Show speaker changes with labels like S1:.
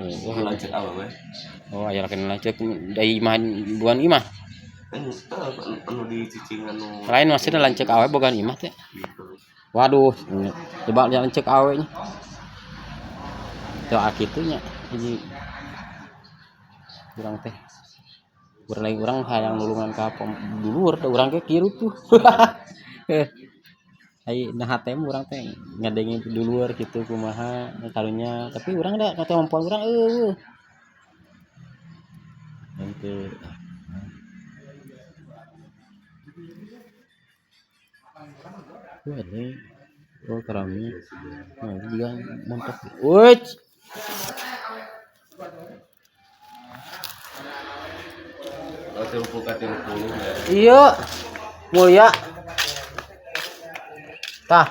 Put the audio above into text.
S1: Wah,
S2: Lanceuk awewe.
S1: Oh, aya lakin lanceuk da imah buan imah.
S2: Anu di cicing anu.
S1: Lain maksudnya lanceuk awe boga imah teh.
S2: Gitu.
S1: Waduh, coba lihat lanceuk awe nya. Teu kitu nya hiji urang teh. Urang lagi urang hayang nulungan ka dulur da urang ge kieu tuh. Ai nah hate mah urang teh ngadenge dulur kitu kumaha karunya, tapi urang da kemampuan urang eueuh. Henteu. Wah, ini oh keramik. Nah, ini juga mantap. Wih.
S2: Oh, 30 ka 30 ya.
S1: Iya. Mulia. Tah.